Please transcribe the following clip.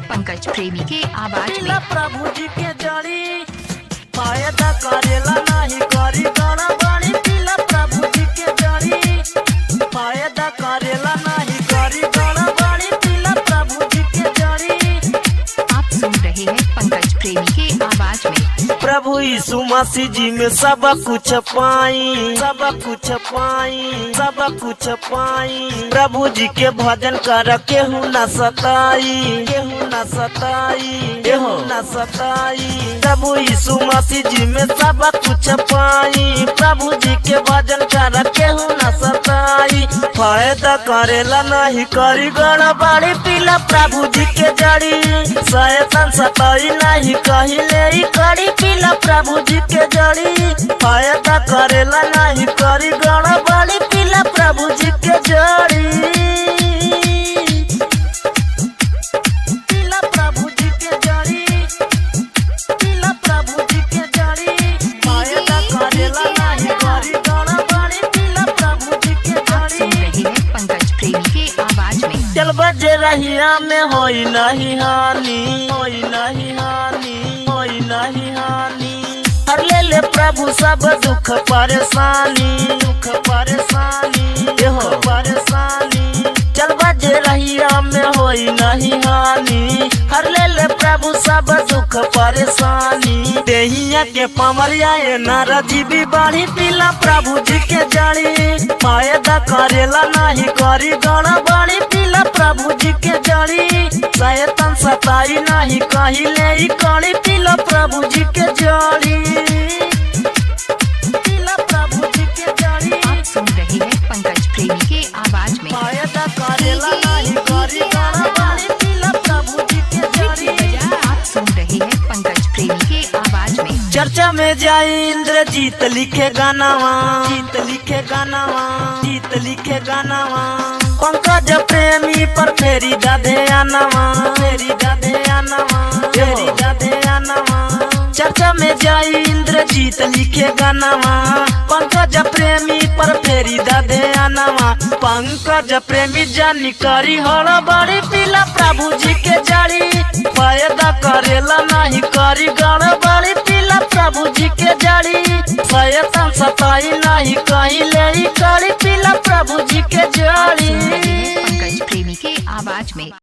पंकज प्रेमी के आवाज पीला में। प्रभु जी के जड़ी फायदा करेला नहीं करी गड़बड़ी। पीला प्रभु जी के जड़ी फायदा करेला नहीं करी गड़बड़ी। पीला प्रभु जी के जड़ी। आप सुन रहे हैं पंकज प्रेमी के आवाज में। प्रभु यीशु मसीह जी में सब कुछ पाई, सब कुछ पाई, सब कुछ पाई। प्रभु जी के भजन कर केहू न सताई, केहू न सताई, केहू न सताई। प्रभु यीशु मसीह जी में सब कुछ पाई, प्रभु जी के भजन कर केहू न सताई। फायदा करेला नहीं करी गड़बड़ी। पीला प्रभु जी के जड़ी शैतान सताई नहीं कहीं ले करी। पीला प्रभु जी के जड़ी फायदा करेला नहीं करी गड़बड़ी। पीला प्रभु जी के जड़ी। पीला प्रभु जी के जड़ी। पीला प्रभु जी के जड़ी फायदा करेला नहीं करी गड़बड़ी। पीला प्रभु जी के आप सुन जड़ी। रहे हैं पंकज प्रेमी के आवाज में। चल बजे रहिया में होई नहीं हानि, होई नहीं हानि, होई नहीं हानि। हर ले ले प्रभु सब दुख परेशानी, दुख परेशानी, देहो परेशानी। चल बजे रहिया में होई नहीं हानि, हर ले ले प्रभु सब दुख परेशानी। देहिया के पमरिया ये नाराजी बाढ़ी। पीला प्रभु जी के जड़ी फायदा करेला नहीं करी गड़बड़ी। पीला प्रभु जी के जड़ी शैतान सताई नहीं कहीं ले करी। पीला प्रभु जी के जड़ी। पीला प्रभु जी के जड़ी आप सुन रहे हैं पंकज प्रेमी के आवाज में। फायदा करेला नहीं करी गड़बड़ी। पीला प्रभु जी के जड़ी। आप सुन रहे हैं पंकज प्रेमी के आवाज में। चर्चा में जाई इंद्रजीत लिखे गानावा, जीत लिखे गानावा, जीत लिखे गानावा। पंकज प्रेमी पर फेरी दाधे आनावा, फेरी दाधे आनावा, फेरी दाधे आनावा। चर्चा में जाई इंद्रजीत लिखे गानावा, पंकज प्रेमी पर फेरी दाधे आनावा। पंकज प्रेमी जानी करी हड़बड़ी। पीला प्रभु जी के जड़ी फायदा करेला नहीं करी गड़बड़ी। पीला प्रभु जी के जड़ी शैतान सताई नहीं कहीं ले करी। पीला प्रभु जी के आप सुन रहे जड़ी। हैं पंकज प्रेमी के आवाज में।